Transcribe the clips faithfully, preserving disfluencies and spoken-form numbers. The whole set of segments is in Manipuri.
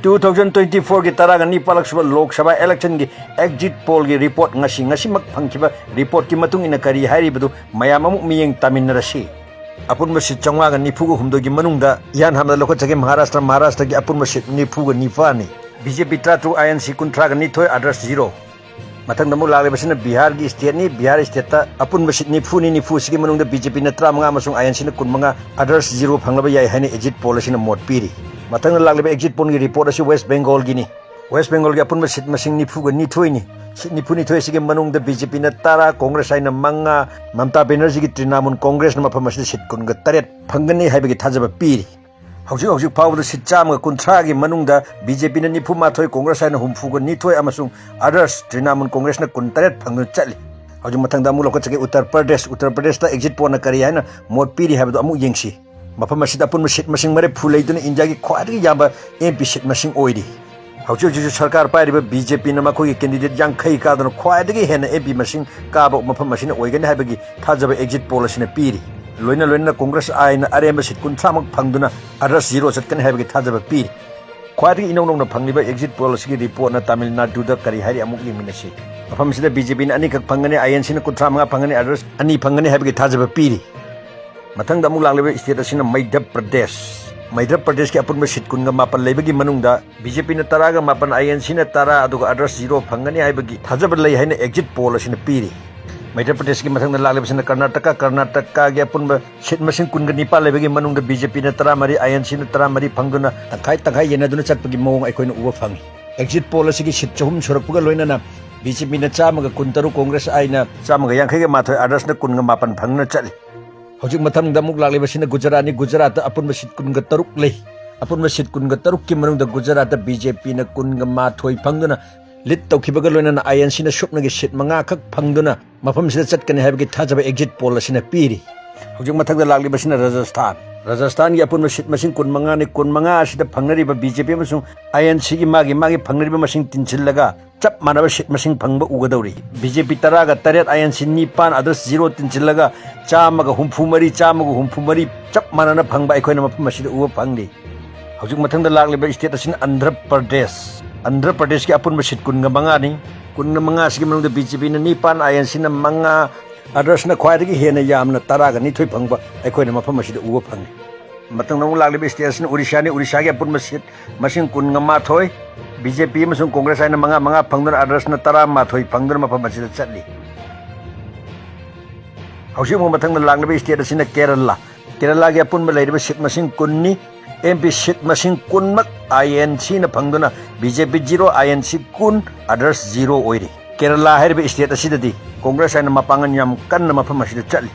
ꯇꯨ ꯊꯥꯎꯖꯟ ꯇ꯭ꯋꯦꯟꯇꯤ ꯐꯣꯔꯒꯤ ꯇꯔꯥꯒ ꯅꯤꯄꯥꯜꯂꯛ ꯁꯨꯕ ꯂꯣꯛ ꯁꯚꯥ ꯏꯂꯦꯛꯁꯟꯒꯤ ꯑꯦꯛꯖꯤꯠ ꯄꯣꯜꯒꯤ ꯔꯤꯄꯣꯔꯠ ꯉꯁꯤ, ꯉꯁꯤꯃꯛ ꯐꯪꯈꯤꯕ ꯔꯤꯄꯣꯔꯠꯀꯤ ꯃꯇꯨꯡ ꯏꯟꯅ ꯀꯔꯤ ꯍꯥꯏꯔꯤꯕꯗꯨ ꯃꯌꯥꯝ ꯑꯃꯨꯛ ꯃꯤꯠꯌꯦꯡ ꯇꯥꯃꯤꯟꯅꯔꯁꯤ꯫ ꯑꯄꯨꯟꯕ ꯁꯤꯠ ꯆꯥꯝꯃꯉꯥꯒ ꯅꯤꯐꯨꯒ ꯍꯨꯝꯗꯣꯏꯒꯤ ꯃꯅꯨꯡꯗ ꯏꯍꯥꯟ ꯍꯥꯟꯕꯗ ꯂꯧꯈꯠꯆꯒꯦ ꯃꯍꯥꯔꯥꯁꯇ꯭ꯔ, ꯃꯍꯥꯔꯥꯁꯇ꯭ꯔꯒꯤ ꯑꯄꯨꯟꯕ ꯁꯤꯠ ꯅꯤꯐꯨꯒ ꯅꯤꯄꯥꯟꯅꯤ꯫ ꯕꯤ ꯖꯦ ꯄꯤ ꯇꯔꯥꯇꯔꯨꯛ, ꯑꯥꯏ ꯑꯦꯟ ꯁꯤ ꯀꯨꯟꯊ꯭ꯔꯥꯒ ꯅꯤꯊꯣꯏ, ꯑꯗꯔꯁ ꯖꯤꯔꯣ꯫ ꯃꯊꯪꯗ ꯑꯃꯨꯛ ꯂꯥꯛꯂꯤꯕꯁꯤꯅ ꯕꯤꯍꯥꯔꯒꯤ ꯁ꯭ꯇꯦꯠꯅꯤ꯫ ꯕꯤꯍꯥꯔ ꯁ꯭ꯇꯦꯠꯇ ꯑꯄꯨꯟꯕ ꯁꯤꯠ ꯅꯤꯐꯨꯅꯤ꯫ ꯅꯤꯐꯨ ꯑꯁꯤꯒꯤ ꯃꯅꯨꯡꯗ ꯕꯤ ꯖꯦ ꯄꯤꯅ ꯇꯔꯥꯃꯉꯥ ꯑꯃꯁꯨꯡ ꯑꯥꯏ ꯑꯦꯟ ꯁꯤꯅ ꯀꯨꯟꯃꯉꯥ, ꯑꯗꯔꯁ ꯖꯤꯔꯣ ꯐꯪꯂꯕ ꯌꯥꯏ ꯍꯥꯏꯅ ꯑꯦꯛꯖꯤꯠ ꯄꯣꯜ ꯑꯁꯤꯅ ꯃꯣꯠ ꯄꯤꯔꯤ꯫ ꯃꯊꯪꯗ ꯂꯥꯛꯂꯤꯕ ꯑꯦꯛꯖꯤꯠ ꯄꯣꯜꯒꯤ ꯔꯤꯄꯣꯔꯠ ꯑꯁꯤ ꯋꯦꯁ ꯕꯦꯡꯒꯣꯜꯒꯤꯅꯤ꯫ ꯋꯦꯁ ꯕꯦꯡꯒꯣꯜꯒꯤ ꯑꯄꯨꯟꯕ ꯁꯤꯠ ꯃꯁꯤꯡ ꯅꯤꯐꯨꯒ ꯅꯤꯊꯣꯏꯅꯤ꯫ ꯁꯤꯠ ꯅꯤꯐꯨ ꯅꯤꯊꯣꯏ ꯑꯁꯤꯒꯤ ꯃꯅꯨꯡꯗ ꯕꯤ ꯖꯦ ꯄꯤꯅ ꯇꯔꯥ, ꯀꯣꯡꯒ꯭ꯔꯦꯁ ꯑꯥꯏꯅ ꯃꯉꯥ, ꯃꯝꯇꯥ ꯕꯦꯅꯔꯖꯤꯒꯤ ꯇ꯭ꯔꯤꯅꯥꯃꯨꯜ ꯀꯣꯡꯒ꯭ꯔꯦꯁꯅ ꯃꯐꯝ ꯑꯁꯤꯗ ꯁꯤꯠ ꯀꯨꯟꯒ ꯇꯔꯦꯠ ꯐꯪꯒꯅꯤ ꯍꯥꯏꯕꯒꯤ ꯊꯥꯖꯕ ꯄꯤꯔꯤ꯫ ꯍꯧꯖꯤꯛ ꯍꯧꯖꯤꯛ ꯐꯥꯎꯕꯗ ꯁꯤꯠ ꯆꯥꯝꯃꯒ ꯀꯨꯟꯊ꯭ꯔꯥꯒꯤ ꯃꯅꯨꯡꯗ ꯕꯤ ꯖꯦ ꯄꯤꯅ ꯅꯤꯐꯨ ꯃꯥꯊꯣꯏ, ꯀꯣꯡꯒ꯭ꯔꯦꯁ ꯑꯥꯏꯅ ꯍꯨꯝꯐꯨꯒ ꯅꯤꯊꯣꯏ ꯑꯃꯁꯨꯡ ꯑꯗꯔꯁ ꯇ꯭ꯔꯤꯅꯥꯃꯨꯜ ꯀꯣꯡꯒ꯭ꯔꯦꯁꯅ ꯀꯨꯟ ꯇꯔꯦꯠ ꯐꯪꯗꯨꯅ ꯆꯠꯂꯤ꯫ ꯍꯧꯖꯤꯛ ꯃꯊꯪꯗ ꯑꯃꯨꯛ ꯂꯧꯈꯠꯆꯒꯦ ꯎꯠꯇꯔ ꯄ꯭ꯔꯗꯦꯁ꯫ ꯎꯠꯇꯔ ꯄ꯭ꯔꯗꯦꯁꯇ ꯑꯦꯛꯖꯤꯠ ꯄꯣꯜꯅ ꯀꯔꯤ ꯍꯥꯏꯅ ꯃꯣꯠ ꯄꯤꯔꯤ ꯍꯥꯏꯕꯗꯨ ꯑꯃꯨꯛ ꯌꯦꯡꯁꯤ꯫ ꯃꯐꯝ ꯑꯁꯤꯗ ꯑꯄꯨꯟꯕ ꯁꯤꯠ ꯃꯁꯤꯡ ꯃꯔꯤꯐꯨ ꯂꯩꯗꯨꯅ ꯏꯟꯗꯤꯌꯥꯒꯤ ꯈ꯭ꯋꯥꯏꯗꯒꯤ ꯌꯥꯝꯕ ꯑꯦꯝ ꯄꯤ ꯁꯤꯠ ꯃꯁꯤꯡ ꯑꯣꯏꯔꯤ꯫ ꯍꯧꯖꯤꯛ ꯍꯧꯖꯤꯛꯁꯨ ꯁꯔꯀꯥꯔ ꯄꯥꯏꯔꯤꯕ ꯕꯤ ꯖꯦ ꯄꯤꯅ ꯃꯈꯣꯏꯒꯤ ꯀꯦꯟꯗꯤꯗꯦꯠ ꯌꯥꯡꯈꯩ ꯀꯥꯗꯨꯅ ꯈ꯭ꯋꯥꯏꯗꯒꯤ ꯍꯦꯟꯅ ꯑꯦꯝ ꯄꯤ ꯃꯁꯤꯡ ꯀꯥꯕ ꯃꯐꯝ ꯑꯁꯤꯅ ꯑꯣꯏꯒꯅꯤ ꯍꯥꯏꯕꯒꯤ ꯊꯥꯖꯕ ꯑꯦꯛꯖꯤꯠ ꯄꯣꯜ ꯑꯁꯤꯅ ꯄꯤꯔꯤ꯫ ꯂꯣꯏꯅ ꯂꯣꯏꯅꯅ ꯀꯣꯡꯒ꯭ꯔꯦꯁ ꯑꯥꯏꯅ ꯑꯔꯦꯝꯕ ꯁꯤꯠ ꯀꯨꯟꯊ꯭ꯔꯥꯃꯨꯛ ꯐꯪꯗꯨꯅ ꯑꯗꯔꯁ ꯖꯤꯔꯣ ꯆꯠꯀꯅꯤ ꯍꯥꯏꯕꯒꯤ ꯊꯥꯖꯕ ꯄꯤꯔꯤ꯫ ꯈ꯭ꯋꯥꯏꯗꯒꯤ ꯏꯅꯧ ꯅꯧꯅ ꯐꯪꯂꯤꯕ ꯑꯦꯛꯖꯤꯠ ꯄꯣꯜ ꯑꯁꯤꯒꯤ ꯔꯤꯄꯣꯔꯠꯅ ꯇꯥꯃꯤꯜ ꯅꯥꯗꯨꯗ ꯀꯔꯤ ꯍꯥꯏꯔꯤ ꯑꯃꯨꯛ ꯌꯦꯡꯃꯤꯟꯅꯁꯤ꯫ ꯃꯐꯝ ꯑꯁꯤꯗ ꯕꯤ ꯖꯦ ꯄꯤꯅ ꯑꯅꯤꯈꯛ ꯐꯪꯒꯅꯤ, ꯑꯥꯏ ꯑꯦꯟ ꯁꯤꯅ ꯀꯨꯟꯊ꯭ꯔꯥ ꯃꯉꯥ ꯐꯪꯒꯅꯤ, ꯑꯗꯔꯁ ꯑꯅꯤ ꯐꯪꯒꯅꯤ ꯍꯥꯏꯕꯒꯤ ꯊꯥꯖꯕ ꯄꯤꯔꯤ꯫ ꯃꯊꯪꯗ ꯑꯃꯨꯛ ꯂꯥꯛꯂꯤꯕ ꯁ꯭ꯇꯦꯠ ꯑꯁꯤꯅ ꯃꯩꯙ꯭ꯌ ꯄ꯭ꯔꯗꯦꯁ꯫ ꯃꯩꯙ꯭ꯌ ꯄ꯭ꯔꯗꯦꯁꯀꯤ ꯑꯄꯨꯟꯕ ꯁꯤꯠ ꯀꯨꯟꯒ ꯃꯥꯄꯟ ꯂꯩꯕꯒꯤ ꯃꯅꯨꯡꯗ ꯕꯤ ꯖꯦ ꯄꯤꯅ ꯇꯔꯥꯒ ꯃꯥꯄꯟ, ꯑꯥꯏ ꯑꯦꯟ ꯁꯤꯅ ꯇꯔꯥ, ꯑꯗꯨꯒ ꯑꯗꯔꯁ ꯖꯤꯔꯣ ꯐꯪꯒꯅꯤ ꯍꯥꯏꯕꯒꯤ ꯊꯥꯖꯕ ꯂꯩ ꯍꯥꯏꯅ ꯑꯦꯛꯖꯤꯠ ꯄꯣꯜ ꯑꯁꯤꯅ ꯄꯤꯔꯤ꯫ ꯃꯩꯙ꯭ꯌ ꯄ꯭ꯔꯗꯦꯁꯀꯤ ꯃꯊꯪꯗ ꯂꯥꯛꯂꯤꯕꯁꯤꯅ ꯀꯔꯅꯥꯇꯀꯥ꯫ ꯀꯔꯅꯥꯇꯀꯥꯒꯤ ꯑꯄꯨꯟꯕ ꯁꯤꯠ ꯃꯁꯤꯡ ꯀꯨꯟꯒ ꯅꯤꯄꯥꯟ ꯂꯩꯕꯒꯤ ꯃꯅꯨꯡꯗ ꯕꯤ ꯖꯦ ꯄꯤꯅ ꯇꯔꯥꯃꯔꯤ, ꯑꯥꯏ ꯑꯦꯟ ꯁꯤꯅ ꯇꯔꯥꯃꯔꯤ ꯐꯪꯗꯨꯅ ꯇꯪꯈꯥꯏ ꯇꯪꯈꯥꯏ ꯌꯦꯟꯅꯗꯨꯅ ꯆꯠꯄꯒꯤ ꯃꯑꯣꯡ ꯑꯩꯈꯣꯏꯅ ꯎꯕ ꯐꯪꯏ꯫ ꯑꯦꯛꯖꯤꯠ ꯄꯣꯜ ꯑꯁꯤꯒꯤ ꯁꯤꯠ ꯆꯍꯨꯝ ꯁꯨꯔꯛꯄꯒ ꯂꯣꯏꯅꯅ ꯕꯤ ꯖꯦ ꯄꯤꯅ ꯆꯥꯝꯃꯒ ꯀꯨꯟꯇꯔꯨꯛ, ꯀꯣꯡꯒ꯭ꯔꯦꯁ ꯑꯥꯏꯅ ꯆꯥꯝꯃꯒ ꯌꯥꯡꯈꯩꯒ ꯃꯥꯊꯣꯏ, ꯑꯗꯔꯁꯅ ꯀꯨꯟꯒ ꯃꯥꯄꯟ ꯐꯪꯗꯨꯅ ꯆꯠꯂꯤ꯫ ꯍꯧꯖꯤꯛ ꯃꯊꯪꯗ ꯑꯃꯨꯛ ꯂꯥꯛꯂꯤꯕꯁꯤꯅ ꯒꯨꯖꯔꯥꯠꯅꯤ꯫ ꯒꯨꯖꯔꯥꯠꯇ ꯑꯄꯨꯟꯕ ꯁꯤꯠ ꯀꯨꯟꯒ ꯇꯔꯨꯛ ꯂꯩ꯫ ꯑꯄꯨꯟꯕ ꯁꯤꯠ ꯀꯨꯟꯒ ꯇꯔꯨꯛꯀꯤ ꯃꯅꯨꯡꯗ ꯒꯨꯖꯔꯥꯠꯇ ꯕꯤ ꯖꯦ ꯄꯤꯅ ꯀꯨꯟꯒ ꯃꯥꯊꯣꯏ ꯐꯪꯗꯨꯅ ꯂꯤꯗ ꯇꯧꯈꯤꯕꯒ ꯂꯣꯏꯅꯅ ꯑꯥꯏ ꯑꯦꯟ ꯁꯤꯅ ꯁꯨꯞꯅꯒꯤ ꯁꯤꯠ ꯃꯉꯥꯈꯛ ꯐꯪꯗꯨꯅ ꯃꯐꯝꯁꯤꯗ ꯆꯠꯀꯅꯤ ꯍꯥꯏꯕꯒꯤ ꯊꯥꯖꯕ ꯑꯦꯛꯖꯤꯠ ꯄꯣꯜ ꯑꯁꯤꯅ ꯄꯤꯔꯤ꯫ ꯍꯧꯖꯤꯛ ꯃꯊꯪꯗ ꯂꯥꯛꯂꯤꯕꯁꯤꯅ ꯔꯥꯖꯁꯊꯥꯟ꯫ ꯔꯥꯖꯁꯊꯥꯟꯒꯤ ꯑꯄꯨꯟꯕ ꯁꯤꯠ ꯃꯁꯤꯡ ꯀꯨꯟꯃꯉꯥꯅꯤ꯫ ꯀꯨꯟꯃꯉꯥ ꯑꯁꯤꯗ ꯐꯪꯅꯔꯤꯕ ꯕꯤ ꯖꯦ ꯄꯤ ꯑꯃꯁꯨꯡ ꯑꯥꯏ ꯑꯦꯟ ꯁꯤꯒꯤ ꯃꯥꯒꯤ ꯃꯥꯒꯤ ꯐꯪꯅꯔꯤꯕ ꯃꯁꯤꯡ ꯇꯤꯟꯁꯤꯜꯂꯒ ꯆꯞ ꯃꯥꯟꯅꯕ ꯁꯤꯠ ꯃꯁꯤꯡ ꯐꯪꯕ ꯎꯒꯗꯧꯔꯤ꯫ ꯕꯤ ꯖꯦ ꯄꯤ ꯇꯔꯥꯒ ꯇꯔꯦꯠ, ꯑꯥꯏ ꯑꯦꯟ ꯁꯤ ꯅꯤꯄꯥꯟ, ꯑꯗꯔꯁ ꯖꯤꯔꯣ ꯇꯤꯟꯁꯤꯜꯂꯒ ꯆꯥꯝꯃꯒ ꯍꯨꯝꯐꯨ ꯃꯔꯤ, ꯆꯥꯝꯃꯒ ꯍꯨꯝꯐꯨ ꯃꯔꯤ ꯆꯞ ꯃꯥꯟꯅꯅ ꯐꯪꯕ ꯑꯩꯈꯣꯏꯅ ꯃꯐꯝ ꯑꯁꯤꯗ ꯎꯕ ꯐꯪꯂꯤ꯫ ꯍꯧꯖꯤꯛ ꯃꯊꯪꯗ ꯂꯥꯛꯂꯤꯕ state ꯑꯁꯤꯅ ꯑꯟꯙ꯭ꯔ ꯄ꯭ꯔꯗꯦꯁ꯫ ꯑꯟꯙ꯭ꯔ ꯄ꯭ꯔꯗꯦꯁꯀꯤ ꯑꯄꯨꯟꯕ seat ꯀꯨꯟꯒ ꯃꯉꯥꯅꯤ꯫ ꯀꯨꯟꯒ ꯃꯉꯥꯁꯤꯒꯤ ꯃꯅꯨꯡꯗ BJPꯅ ꯅꯤꯄꯥꯟ, INCꯅ ꯃꯉꯥ, othersꯅ ꯈ꯭ꯋꯥꯏꯗꯒꯤ ꯍꯦꯟꯅ ꯌꯥꯝꯅ ꯇꯔꯥꯒ ꯅꯤꯊꯣꯏ ꯐꯪꯕ ꯑꯩꯈꯣꯏꯅ ꯃꯐꯝ ꯑꯁꯤꯗ ꯎꯕ ꯐꯪꯉꯤ꯫ ꯃꯊꯪꯗ ꯑꯃꯨꯛ ꯂꯥꯛꯂꯤꯕ state ꯑꯁꯤꯅ Odishaꯅꯤ꯫ Odishaꯒꯤ ꯑꯄꯨꯟꯕ seat ꯃꯁꯤꯡ ꯀꯨꯟꯒ ꯃꯥꯊꯣꯏ, BJP ꯑꯃꯁꯨꯡ Congress ꯍꯥꯏꯅ ꯃꯉꯥ ꯃꯉꯥ ꯐꯪꯗꯨꯅ othersꯅ ꯇꯔꯥꯃꯥꯊꯣꯏ ꯐꯪꯗꯨꯅ ꯃꯐꯝ ꯑꯁꯤꯗ ꯆꯠꯂꯤ꯫ ꯍꯧꯖꯤꯛ ꯑꯃꯨꯛ ꯃꯊꯪꯗ ꯂꯥꯛꯂꯤꯕ state ꯑꯁꯤꯅ ꯀꯦꯔꯂꯥ꯫ ꯀꯦꯔꯂꯥꯒꯤ ꯑꯄꯨꯟꯕ ꯂꯩꯔꯤꯕ seat ꯃꯁꯤꯡ ꯀꯨꯟꯅꯤ꯫ MP seat ꯃꯁꯤꯡ ꯀꯨꯟꯃꯛ INCꯅ ꯐꯪꯗꯨꯅ BJP zero, INC ꯀꯨꯟ, others zero ꯑꯣꯏꯔꯤ꯫ ꯀꯦꯔꯂꯥ ꯍꯥꯏꯔꯤꯕ state ꯑꯁꯤꯗꯗꯤ Congress ꯍꯥꯏꯅ ꯃꯄꯥꯡꯒꯜ ꯌꯥꯝ ꯀꯟꯅ ꯃꯐꯝ ꯑꯁꯤꯗ ꯆꯠꯂꯤ꯫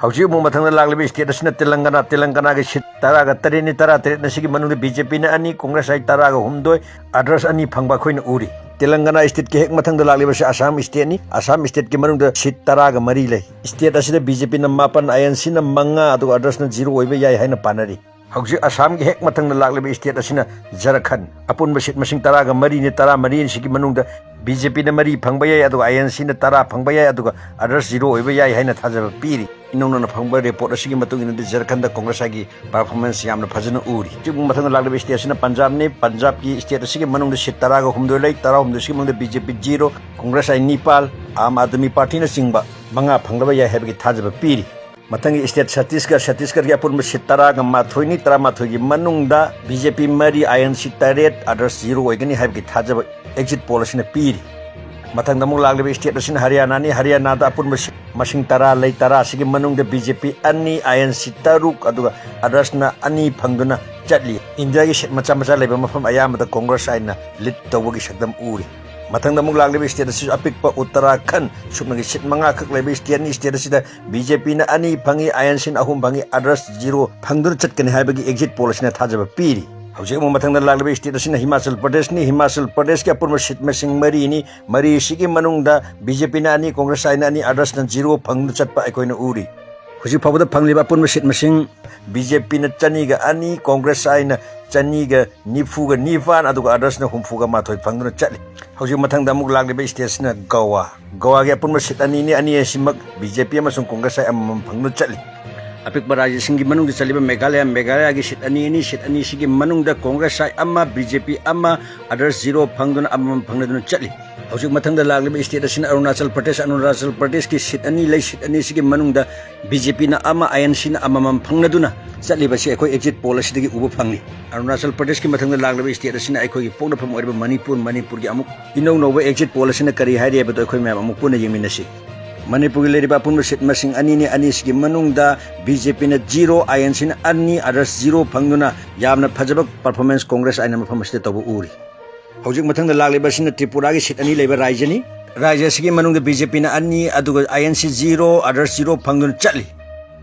ꯍꯧꯖꯤꯛ ꯑꯃꯨꯛ ꯃꯊꯪꯗ ꯂꯥꯛꯂꯤꯕ state ꯑꯁꯤꯅ ꯇꯦꯂꯪꯒꯅꯥ꯫ ꯇꯦꯂꯪꯒꯅꯥꯒꯤ seat ꯇꯔꯥꯒ ꯇꯔꯦꯠꯅꯤ꯫ ꯇꯔꯥ ꯇꯔꯦꯠ ꯑꯁꯤꯒꯤ ꯃꯅꯨꯡꯗ BJPꯅ ꯑꯅꯤ, Congress ꯍꯥꯏ ꯇꯔꯥꯒ ꯍꯨꯝꯗꯣꯏ, others ꯑꯅꯤ ꯐꯪꯕ ꯑꯩꯈꯣꯏꯅ ꯎꯔꯤ꯫ ꯇꯦꯂꯪꯒꯅꯥ stateꯀꯤ ꯍꯦꯛ ꯃꯊꯪꯗ ꯂꯥꯛꯂꯤꯕꯁꯤ ꯑꯁꯥꯝ stateꯅꯤ꯫ ꯑꯁꯥꯝ stateꯀꯤ ꯃꯅꯨꯡꯗ seat ꯇꯔꯥꯒ ꯃꯔꯤ ꯂꯩ꯫ State ꯑꯁꯤꯗ BJPꯅ ꯃꯥꯄꯟ, INCꯅ ꯃꯉꯥ, ꯑꯗꯨꯒ othersꯅ zero ꯑꯣꯏꯕ ꯌꯥꯏ ꯍꯥꯏꯅ ꯄꯥꯅꯔꯤ꯫ ꯍꯧꯖꯤꯛ ꯑꯁꯥꯝꯒꯤ ꯍꯦꯛ ꯃꯊꯪꯗ ꯂꯥꯛꯂꯤꯕ state ꯑꯁꯤꯅ ꯖꯔꯈꯟ꯫ ꯑꯄꯨꯟꯕ seat ꯃꯁꯤꯡ ꯇꯔꯥꯒ ꯃꯔꯤꯅꯤ꯫ ꯇꯔꯥ ꯃꯔꯤ ꯑꯁꯤꯒꯤ ꯃꯅꯨꯡꯗ BJPꯅ ꯃꯔꯤ ꯐꯪꯕ ꯌꯥꯏ, ꯑꯗꯨꯒ INCꯅ ꯇꯔꯥ ꯐꯪꯕ ꯌꯥꯏ, ꯑꯗꯨꯒ others zero ꯑꯣꯏꯕ ꯌꯥꯏ ꯍꯥꯏꯅ ꯊꯥꯖꯕ ꯄꯤꯔꯤ꯫ ꯏꯅꯧ ꯅꯧꯅ ꯐꯪꯕ report ꯑꯁꯤꯒꯤ ꯃꯇꯨꯡ ꯏꯟꯅꯗꯤ ꯖꯔꯈꯟꯗ Congress ꯍꯥꯏꯒꯤ performance ꯌꯥꯝꯅ ꯐꯖꯅ ꯎꯔꯤ꯫ ꯍꯧꯖꯤꯛ ꯃꯊꯪꯗ ꯂꯥꯛꯂꯤꯕ state ꯑꯁꯤꯅ ꯄꯟꯖꯥꯕꯅꯤ꯫ ꯄꯟꯖꯥꯕꯀꯤ state ꯑꯁꯤꯒꯤ ꯃꯅꯨꯡꯗ seat ꯇꯔꯥꯒ ꯍꯨꯝꯗꯣꯏ ꯂꯩ꯫ ꯇꯔꯥ ꯍꯨꯝꯗꯣꯏꯁꯤꯒꯤ ꯃꯅꯨꯡꯗ BJP zero, Congress ꯍꯥꯏ ꯅꯤꯄꯥꯜ, ꯑꯥꯝ ꯑꯥꯗꯃꯤ ꯄꯥꯔꯇꯤꯅꯆꯤꯡꯕ ꯃꯉꯥ ꯐꯪꯂꯕ ꯌꯥꯏ ꯍꯥꯏꯕꯒꯤ ꯊꯥꯖꯕ ꯄꯤꯔꯤ꯫ ꯃꯊꯪꯒꯤ state ꯁꯠꯇꯤꯁꯒꯔ꯫ ꯁꯠꯇꯤꯁꯒꯔꯒꯤ ꯑꯄꯨꯟꯕ seat ꯇꯔꯥꯒ ꯃꯥꯊꯣꯏꯅꯤ꯫ ꯇꯔꯥ ꯃꯥꯊꯣꯏꯒꯤ ꯃꯅꯨꯡꯗ BJP ꯃꯔꯤ, INC ꯇꯔꯦꯠ, others zero ꯑꯣꯏꯒꯅꯤ ꯍꯥꯏꯕꯒꯤ ꯊꯥꯖꯕ exit poll ꯑꯁꯤꯅ ꯄꯤꯔꯤ꯫ ꯃꯊꯪꯗ ꯑꯃꯨꯛ ꯂꯥꯛꯂꯤꯕ state ꯑꯁꯤꯅ ꯍꯔꯤꯌꯥꯅꯥꯅꯤ꯫ ꯍꯔꯤꯌꯥꯅꯥꯗ ꯑꯄꯨꯟꯕ seat ꯃꯁꯤꯡ ꯇꯔꯥ ꯂꯩ꯫ ꯇꯔꯥ ꯑꯁꯤꯒꯤ ꯃꯅꯨꯡꯗ BJP ꯑꯅꯤ, INC ꯇꯔꯨꯛ, ꯑꯗꯨꯒ othersꯅ ꯑꯅꯤ ꯐꯪꯗꯨꯅ ꯆꯠꯂꯤ꯫ ꯏꯟꯗꯤꯌꯥꯒꯤ seat ꯃꯆꯥ ꯃꯆꯥ ꯂꯩꯕ ꯃꯐꯝ ꯑꯌꯥꯝꯕꯗ Congress ꯍꯥꯏꯅ lead ꯇꯧꯕꯒꯤ ꯁꯛꯇꯝ ꯎꯔꯤ꯫ ꯃꯊꯪꯗ ꯑꯃꯨꯛ ꯂꯥꯛꯂꯤꯕ state ꯑꯁꯤꯁꯨ ꯑꯄꯤꯛꯄ ꯎꯠꯇꯔꯥꯈꯟ꯫ ꯁꯨꯞꯅꯒꯤ seat ꯃꯉꯥ ꯈꯛ ꯂꯩꯕ stateꯅꯤ꯫ State ꯑꯁꯤꯗ BJPꯅ ꯑꯅꯤ ꯐꯪꯉꯤ, INCꯅ ꯑꯍꯨꯝ ꯐꯪꯉꯤ, others zero ꯐꯪꯗꯨꯅ ꯆꯠꯀꯅꯤ ꯍꯥꯏꯕꯒꯤ exit poll ꯑꯁꯤꯅ ꯊꯥꯖꯕ ꯄꯤꯔꯤ꯫ ꯍꯧꯖꯤꯛ ꯑꯃꯨꯛ ꯃꯊꯪꯗ ꯂꯥꯛꯂꯤꯕ state ꯑꯁꯤꯅ ꯍꯤꯃꯥꯆꯜ ꯄ꯭ꯔꯗꯦꯁꯅꯤ꯫ ꯍꯤꯃꯥꯆꯜ ꯄ꯭ꯔꯗꯦꯁꯀꯤ ꯑꯄꯨꯟꯕ seat ꯃꯁꯤꯡ ꯃꯔꯤꯅꯤ꯫ ꯃꯔꯤꯁꯤꯒꯤ ꯃꯅꯨꯡꯗ BJPꯅ ꯑꯅꯤ, Congressꯅ ꯑꯅꯤ, othersꯅ zero ꯐꯪꯗꯨꯅ ꯆꯠꯄ ꯑꯩꯈꯣꯏꯅ ꯎꯔꯤ꯫ ꯍꯧꯖꯤꯛ ꯐꯥꯎꯕꯗ ꯐꯪꯂꯤꯕ ꯑꯄꯨꯟꯕ seat ꯃꯁꯤꯡ BJPꯅ ꯆꯅꯤꯒ ꯑꯅꯤ, Congressꯅ ꯆꯅꯤꯒ ꯅꯤꯐꯨꯒ ꯅꯤꯄꯥꯟ, ꯑꯗꯨꯒ othersꯅ ꯍꯨꯝꯐꯨꯒ ꯃꯥꯊꯣꯏ ꯐꯪꯗꯨꯅ ꯆꯠꯂꯤ꯫ ꯍꯧꯖꯤꯛ ꯃꯊꯪꯗ ꯑꯃꯨꯛ ꯂꯥꯛꯂꯤꯕ stateꯁꯤꯅ ꯒꯋꯥ꯫ ꯒꯋꯥꯒꯤ ꯑꯄꯨꯟꯕ seat ꯑꯅꯤꯅꯤ꯫ ꯑꯅꯤ ꯑꯁꯤꯃꯛ BJP ꯑꯃꯁꯨꯡ Congress ꯍꯥꯏ ꯑꯃꯃꯝ ꯐꯪꯗꯨꯅ ꯆꯠꯂꯤ꯫ ꯑꯄꯤꯛꯄ ꯔꯥꯖ꯭ꯌꯁꯤꯡꯒꯤ ꯃꯅꯨꯡꯗ ꯆꯜꯂꯤꯕ ꯃꯦꯘꯥꯂꯌꯥ, ꯃꯦꯘꯥꯂꯌꯥꯒꯤ ꯁꯤꯠ ꯑꯅꯤ ꯑꯅꯤ, ꯁꯤꯠ ꯑꯅꯤꯁꯤꯒꯤ ꯃꯅꯨꯡꯗ ꯀꯣꯡꯒ꯭ꯔꯦꯁ ꯁꯥꯏ ꯑꯃ, ꯕꯤ ꯖꯦ ꯄꯤ ꯑꯃ, ꯑꯗꯔꯁ ꯖꯤꯔꯣ ꯐꯪꯗꯨꯅ ꯑꯃꯃꯝ ꯐꯪꯅꯗꯨꯅ ꯆꯠꯂꯤ꯫ ꯍꯧꯖꯤꯛ ꯃꯊꯪꯗ ꯂꯥꯛꯂꯤꯕ ꯁ꯭ꯇꯦꯠ ꯑꯁꯤꯅ ꯑꯔꯨꯅꯥꯆꯜ ꯄ꯭ꯔꯗꯦꯁ꯫ ꯑꯔꯨꯅꯥꯆꯜ ꯄ꯭ꯔꯗꯦꯁꯀꯤ ꯁꯤꯠ ꯑꯅꯤ ꯂꯩ꯫ ꯁꯤꯠ ꯑꯅꯤꯁꯤꯒꯤ ꯃꯅꯨꯡꯗ ꯕꯤ ꯖꯦ ꯄꯤꯅ ꯑꯃ, ꯑꯥꯏ ꯑꯦꯟ ꯁꯤꯅ ꯑꯃꯃꯝ ꯐꯪꯅꯗꯨꯅ ꯆꯠꯂꯤꯕꯁꯤ ꯑꯩꯈꯣꯏ ꯑꯦꯛꯖꯤꯠ ꯄꯣꯜ ꯑꯁꯤꯗꯒꯤ ꯎꯕ ꯐꯪꯂꯤ꯫ ꯑꯔꯨꯅꯥꯆꯜ ꯄ꯭ꯔꯗꯦꯁꯀꯤ ꯃꯊꯪꯗ ꯂꯥꯛꯂꯤꯕ ꯁ꯭ꯇꯦꯠ ꯑꯁꯤꯅ ꯑꯩꯈꯣꯏꯒꯤ ꯄꯣꯛꯅꯐꯝ ꯑꯣꯏꯔꯤꯕ ꯃꯅꯤꯄꯨꯔ꯫ ꯃꯅꯤꯄꯨꯔꯒꯤ ꯑꯃꯨꯛ ꯏꯅꯧ ꯅꯧꯕ ꯑꯦꯛꯖꯤꯠ ꯄꯣꯜ ꯑꯁꯤꯅ ꯀꯔꯤ ꯍꯥꯏꯔꯤ ꯍꯥꯏꯕꯗꯨ ꯑꯩꯈꯣꯏ ꯃꯌꯥꯝ ꯑꯃꯨꯛ ꯄꯨꯟꯅ ꯌꯦꯡꯃꯤꯟꯅꯁꯤ꯫ ꯃꯅꯤꯄꯨꯔꯒꯤ ꯂꯩꯔꯤꯕ ꯑꯄꯨꯟꯕ ꯁꯤꯠ ꯃꯁꯤꯡ ꯑꯅꯤꯅꯤ꯫ ꯑꯅꯤꯁꯤꯒꯤ ꯃꯅꯨꯡꯗ ꯕꯤ ꯖꯦ ꯄꯤꯅ ꯖꯤꯔꯣ, ꯑꯥꯏ ꯑꯦꯟ ꯁꯤꯅ ꯑꯅꯤ, ꯑꯗꯔꯁ ꯖꯤꯔꯣ ꯐꯪꯗꯨꯅ ꯌꯥꯝꯅ ꯐꯖꯕ ꯄꯔꯐꯣꯔꯃꯦꯟꯁ ꯀꯣꯡꯒ꯭ꯔꯦꯁ ꯑꯥꯏꯅ ꯃꯐꯝ ꯑꯁꯤꯗ ꯇꯧꯕ ꯎꯔꯤ꯫ ꯍꯧꯖꯤꯛ ꯃꯊꯪꯗ ꯂꯥꯛꯂꯤꯕ ꯑꯁꯤꯅ ꯇ꯭ꯔꯤꯄꯨꯔꯥꯒꯤ ꯁꯤꯠ ꯑꯅꯤ ꯂꯩꯕ ꯔꯥꯖ꯭ꯌꯅꯤ꯫ ꯔꯥꯖ꯭ꯌ ꯑꯁꯤꯒꯤ ꯃꯅꯨꯡꯗ ꯕꯤ ꯖꯦ ꯄꯤꯅ ꯑꯅꯤ, ꯑꯗꯨꯒ ꯑꯥꯏ ꯑꯦꯟ ꯁꯤ ꯖꯤꯔꯣ, ꯑꯗꯔꯁ ꯖꯤꯔꯣ ꯐꯪꯗꯨꯅ ꯆꯠꯂꯤ꯫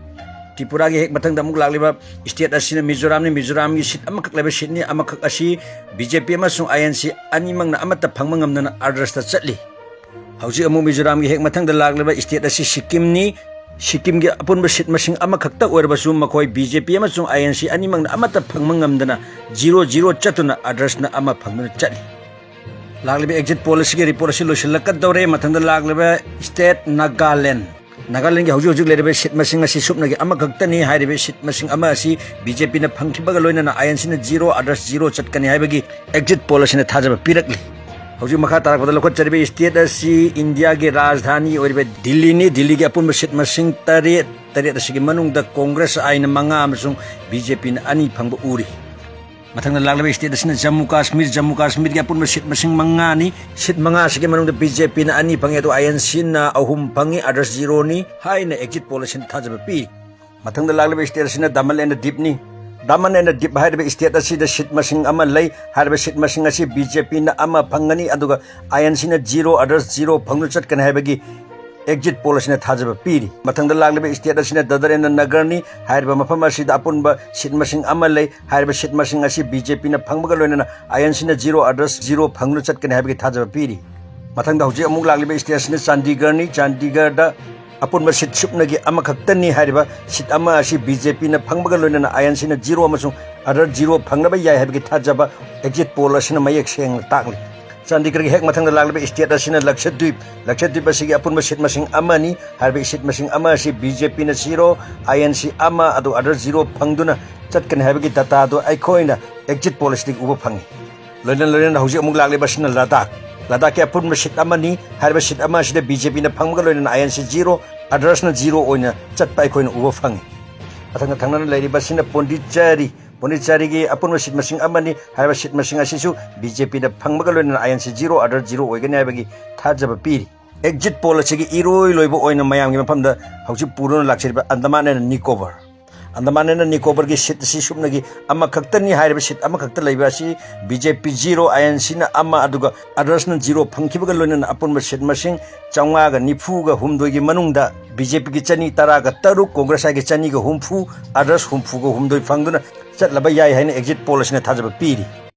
ꯇ꯭ꯔꯤꯄꯨꯔꯥꯒꯤ ꯍꯦꯛ ꯃꯊꯪꯗ ꯑꯃꯨꯛ ꯂꯥꯛꯂꯤꯕ ꯁ꯭ꯇꯦꯠ ꯑꯁꯤꯅ ꯃꯤꯖꯣꯔꯥꯝꯅꯤ꯫ ꯃꯤꯖꯣꯔꯥꯝꯒꯤ ꯁꯤꯠ ꯑꯃꯈꯛ ꯂꯩꯕ ꯁꯤꯠꯅꯤ꯫ ꯑꯃꯈꯛ ꯑꯁꯤ ꯕꯤ ꯖꯦ ꯄꯤ ꯑꯃꯁꯨꯡ ꯑꯥꯏ ꯑꯦꯟ ꯁꯤ ꯑꯅꯤꯃꯛꯅ ꯑꯃꯠꯇ ꯐꯪꯕ ꯉꯝꯗꯅ ꯑꯗꯔꯁꯇ ꯆꯠꯂꯤ꯫ ꯍꯧꯖꯤꯛ ꯑꯃꯨꯛ ꯃꯤꯖꯣꯔꯥꯝꯒꯤ ꯍꯦꯛ ꯃꯊꯪꯗ ꯂꯥꯛꯂꯤꯕ ꯁ꯭ꯇꯦꯠ ꯑꯁꯤ ꯁꯤꯛꯀꯤꯝꯅꯤ꯫ ꯁꯤꯛꯀꯤꯝꯒꯤ ꯑꯄꯨꯟꯕ ꯁꯤꯠ ꯃꯁꯤꯡ ꯑꯃꯈꯛꯇ ꯑꯣꯏꯔꯕꯁꯨ ꯃꯈꯣꯏ ꯕꯤ ꯖꯦ ꯄꯤ ꯑꯃꯁꯨꯡ ꯑꯥꯏ ꯑꯦꯟ ꯁꯤ ꯑꯅꯤꯃꯛꯅ ꯑꯃꯠꯇ ꯐꯪꯕ ꯉꯝꯗꯅ ꯖꯤꯔꯣ ꯖꯤꯔꯣ ꯆꯠꯇꯨꯅ ꯑꯗꯔꯁꯅ ꯑꯃ ꯐꯪꯗꯨꯅ ꯆꯠꯂꯤ꯫ ꯂꯥꯛꯂꯤꯕ ꯑꯦꯛꯖꯤꯠ ꯄꯣꯜ ꯑꯁꯤꯒꯤ ꯔꯤꯄꯣꯔꯠ ꯑꯁꯤ ꯂꯣꯏꯁꯤꯜꯂꯛꯀꯗꯧꯔꯦ꯫ ꯃꯊꯪꯗ ꯂꯥꯛꯂꯤꯕ ꯁ꯭ꯇꯦꯠ ꯅꯥꯒꯥꯂꯦꯟ꯫ ꯅꯥꯒꯥꯂꯦꯟꯒꯤ ꯍꯧꯖꯤꯛ ꯍꯧꯖꯤꯛ ꯂꯩꯔꯤꯕ ꯁꯤꯠ ꯃꯁꯤꯡ ꯑꯁꯤ ꯁꯨꯞꯅꯒꯤ ꯑꯃꯈꯛꯇꯅꯤ꯫ ꯍꯥꯏꯔꯤꯕ ꯁꯤꯠ ꯃꯁꯤꯡ ꯑꯃ ꯑꯁꯤ ꯕꯤ ꯖꯦ ꯄꯤꯅ ꯐꯪꯈꯤꯕꯒ ꯂꯣꯏꯅꯅ ꯑꯥꯏ ꯑꯦꯟ ꯁꯤꯅ ꯖꯤꯔꯣ, ꯑꯗꯔꯁ ꯖꯤꯔꯣ ꯆꯠꯀꯅꯤ ꯍꯥꯏꯕꯒꯤ ꯑꯦꯛꯖꯤꯠ ꯄꯣꯜ ꯑꯁꯤꯅ ꯊꯥꯖꯕ ꯄꯤꯔꯛꯂꯤ꯫ ꯍꯧꯖꯤꯛ ꯃꯈꯥ ꯇꯥꯔꯛꯄꯗ ꯂꯧꯈꯠꯆꯔꯤꯕ ꯁ꯭ꯇꯦꯠ ꯑꯁꯤ ꯏꯟꯗꯤꯌꯥꯒꯤ ꯔꯥꯖꯙꯥꯅꯤ ꯑꯣꯏꯔꯤꯕ ꯗꯤꯜꯂꯤꯅꯤ꯫ ꯗꯤꯜꯂꯤꯒꯤ ꯑꯄꯨꯟꯕ ꯁꯤꯠ ꯃꯁꯤꯡ ꯇꯔꯦꯠ, ꯇꯔꯦꯠ ꯑꯁꯤꯒꯤ ꯃꯅꯨꯡꯗ ꯀꯣꯡꯒ꯭ꯔꯦꯁ ꯑꯥꯏꯅ ꯃꯉꯥ ꯑꯃꯁꯨꯡ ꯕꯤ ꯖꯦ ꯄꯤꯅ ꯑꯅꯤ ꯐꯪꯕ ꯎꯔꯤ꯫ ꯃꯊꯪꯗ ꯂꯥꯛꯂꯤꯕ ꯁ꯭ꯇꯦꯠ ꯑꯁꯤꯅ ꯖꯝꯃꯨ ꯀꯥꯁꯃꯤꯔ꯫ ꯖꯝꯃꯨ ꯀꯥꯁꯃꯤꯔꯒꯤ ꯑꯄꯨꯟꯕ ꯁꯤꯠ ꯃꯁꯤꯡ ꯃꯉꯥꯅꯤ꯫ ꯁꯤꯠ ꯃꯉꯥ ꯑꯁꯤꯒꯤ ꯃꯅꯨꯡꯗ ꯕꯤ ꯖꯦ ꯄꯤꯅ ꯑꯅꯤ ꯐꯪꯉꯤ, ꯑꯗꯨꯒ ꯑꯥꯏ ꯑꯦꯟ ꯁꯤꯅ ꯑꯍꯨꯝ ꯐꯪꯉꯤ, ꯑꯗꯔꯁ ꯖꯤꯔꯣꯅꯤ ꯍꯥꯏꯅ ꯑꯦꯛꯖꯤꯠ ꯄꯣꯜ ꯑꯁꯤꯅ ꯊꯥꯖꯕ ꯄꯤ꯫ ꯃꯊꯪꯗ ꯂꯥꯛꯂꯤꯕ ꯁ꯭ꯇꯦꯠ ꯑꯁꯤꯅ ꯗꯃꯟ ꯑꯦꯟ ꯗꯤꯞꯅꯤ꯫ ꯗꯃꯟ ꯑꯦꯟ ꯗꯤꯞ ꯍꯥꯏꯔꯤꯕ ꯁ꯭ꯇꯦꯠ ꯑꯁꯤꯗ ꯁꯤꯠ ꯃꯁꯤꯡ ꯑꯃ ꯂꯩ꯫ ꯍꯥꯏꯔꯤꯕ ꯁꯤꯠ ꯃꯁꯤꯡ ꯑꯁꯤ ꯕꯤ ꯖꯦ ꯄꯤꯅ ꯑꯃ ꯐꯪꯒꯅꯤ, ꯑꯗꯨꯒ ꯑꯥꯏ ꯑꯦꯟ ꯁꯤꯅ ꯖꯤꯔꯣ, ꯑꯗꯔꯁ ꯖꯤꯔꯣ ꯐꯪꯗꯨꯅ ꯆꯠꯀꯅꯤ ꯍꯥꯏꯕꯒꯤ ꯑꯦꯛꯖꯤꯠ ꯄꯣꯜ ꯑꯁꯤꯅ ꯊꯥꯖꯕ ꯄꯤꯔꯤ꯫ ꯃꯊꯪꯗ ꯂꯥꯛꯂꯤꯕ ꯁ꯭ꯇꯦꯠ ꯑꯁꯤꯅ ꯗꯗꯔ ꯑꯦꯟ ꯅꯒꯔꯅꯤ꯫ ꯍꯥꯏꯔꯤꯕ ꯃꯐꯝ ꯑꯁꯤꯗ ꯑꯄꯨꯟꯕ ꯁꯤꯠ ꯃꯁꯤꯡ ꯑꯃ ꯂꯩ꯫ ꯍꯥꯏꯔꯤꯕ ꯁꯤꯠ ꯃꯁꯤꯡ ꯑꯁꯤ ꯕꯤ ꯖꯦ ꯄꯤꯅ ꯐꯪꯕꯒ ꯂꯣꯏꯅꯅ ꯑꯥꯏ ꯑꯦꯟ ꯁꯤꯅ ꯖꯤꯔꯣ, ꯑꯗꯔꯁ ꯖꯤꯔꯣ ꯐꯪꯗꯨꯅ ꯆꯠꯀꯅꯤ ꯍꯥꯏꯕꯒꯤ ꯊꯥꯖꯕ ꯄꯤꯔꯤ꯫ ꯃꯊꯪꯗ ꯍꯧꯖꯤꯛ ꯑꯃꯨꯛ ꯂꯥꯛꯂꯤꯕ ꯁ꯭ꯇꯦꯠ ꯑꯁꯤꯅ ꯆꯥꯟꯗꯤꯒꯔꯅꯤ꯫ ꯆꯥꯟꯗꯤꯒꯔꯗ ꯑꯄꯨꯟꯕ ꯁꯤꯠ ꯁꯨꯞꯅꯒꯤ ꯑꯃꯈꯛꯇꯅꯤ꯫ ꯍꯥꯏꯔꯤꯕ ꯁꯤꯠ ꯑꯃ ꯑꯁꯤ ꯕꯤ ꯖꯦ ꯄꯤꯅ ꯐꯪꯕꯒ ꯂꯣꯏꯅꯅ ꯑꯥꯏ ꯑꯦꯟ ꯁꯤꯅ ꯖꯤꯔꯣ ꯑꯃꯁꯨꯡ ꯑꯗꯔ ꯖꯤꯔꯣ ꯐꯪꯅꯕ ꯌꯥꯏ ꯍꯥꯏꯕꯒꯤ ꯊꯥꯖꯕ ꯑꯦꯛꯖꯤꯠ ꯄꯣꯜ ꯑꯁꯤꯅ ꯃꯌꯦꯛ ꯁꯦꯡꯅ ꯇꯥꯛꯂꯤ꯫ ꯆꯥꯟꯗꯤꯒꯔꯒꯤ ꯍꯦꯛ ꯃꯊꯪꯗ ꯂꯥꯛꯂꯤꯕ state ꯑꯁꯤꯅ ꯂꯛꯁꯗ꯭ꯋꯤꯞ꯫ ꯂꯛꯁꯗ꯭ꯋꯤꯞ ꯑꯁꯤꯒꯤ ꯑꯄꯨꯟꯕ seat ꯃꯁꯤꯡ ꯑꯃꯅꯤ꯫ ꯍꯥꯏꯔꯤꯕ seat ꯃꯁꯤꯡ ꯑꯃ ꯑꯁꯤ BJPꯅ zero, INC ꯑꯃ, ꯑꯗꯨꯒ others zero ꯐꯪꯗꯨꯅ ꯆꯠꯀꯅꯤ ꯍꯥꯏꯕꯒꯤ data ꯑꯗꯨ ꯑꯩꯈꯣꯏꯅ exit poll ꯑꯁꯤꯗꯒꯤ ꯎꯕ ꯐꯪꯏ꯫ ꯂꯣꯏꯅ ꯂꯣꯏꯅꯅ ꯍꯧꯖꯤꯛ ꯑꯃꯨꯛ ꯂꯥꯛꯂꯤꯕ ꯑꯁꯤꯅ ꯂꯗꯥꯈ꯫ ꯂꯗꯥꯈꯀꯤ ꯑꯄꯨꯟꯕ seat ꯑꯃꯅꯤ꯫ ꯍꯥꯏꯔꯤꯕ seat ꯑꯃ ꯑꯁꯤꯗ BJPꯅ ꯐꯪꯕꯒ ꯂꯣꯏꯅꯅ INC zero, othersꯅ zero ꯑꯣꯏꯅ ꯆꯠꯄ ꯑꯩꯈꯣꯏꯅ ꯎꯕ ꯐꯪꯏ꯫ ꯃꯊꯪꯗ ꯊꯪꯅꯅ ꯂꯩꯔꯤꯕ ꯑꯁꯤꯅ ꯄꯣꯟꯗꯤꯆꯦꯔꯤ꯫ ꯄꯣꯟꯗꯤꯆꯦꯔꯤꯒꯤ ꯑꯄꯨꯟꯕ seat ꯃꯁꯤꯡ ꯑꯃꯅꯤ꯫ ꯍꯥꯏꯔꯤꯕ seat ꯃꯁꯤꯡ ꯑꯁꯤꯁꯨ BJPꯗ ꯐꯪꯕꯒ ꯂꯣꯏꯅꯅ INC zero, others zero ꯑꯣꯏꯒꯅꯤ ꯍꯥꯏꯕꯒꯤ ꯊꯥꯖꯕ ꯄꯤꯔꯤ꯫ Exit poll ꯑꯁꯤꯒꯤ ꯏꯔꯣꯏ ꯂꯣꯏꯕ ꯑꯣꯏꯅ ꯃꯌꯥꯝꯒꯤ ꯃꯐꯝꯗ ꯍꯧꯖꯤꯛ ꯄꯨꯗꯨꯅ ꯂꯥꯛꯆꯔꯤꯕ Andaman and Nicobar. Andaman and ꯅꯤꯀꯣꯕꯔꯒꯤ seat ꯑꯁꯤ ꯁꯨꯞꯅꯒꯤ ꯑꯃꯈꯛꯇꯅꯤ꯫ ꯍꯥꯏꯔꯤꯕ seat ꯑꯃꯈꯛꯇ ꯂꯩꯕ ꯑꯁꯤ BJP zero, INCꯅ ꯑꯃ, ꯑꯗꯨꯒ othersꯅ zero ꯐꯪꯈꯤꯕꯒ ꯂꯣꯏꯅꯅ ꯑꯄꯨꯟꯕ seat ꯃꯁꯤꯡ ꯆꯥꯝꯃꯉꯥꯒ ꯅꯤꯐꯨꯒ ꯍꯨꯝꯗꯣꯏꯒꯤ ꯃꯅꯨꯡꯗ BJPꯒꯤ ꯆꯅꯤ ꯇꯔꯥꯒ ꯇꯔꯨꯛ, Congress Iꯒꯤ ꯆꯅꯤꯒ ꯍꯨꯝꯐꯨ, others ꯍꯨꯝꯐꯨꯒ ꯍꯨꯝꯗꯣꯏ ꯐꯪꯗꯨꯅ ꯆꯠꯂꯕ ꯌꯥꯏ ꯍꯥꯏꯅ exit poll ꯑꯁꯤꯅ ꯊꯥꯖꯕ ꯄꯤꯔꯤ꯫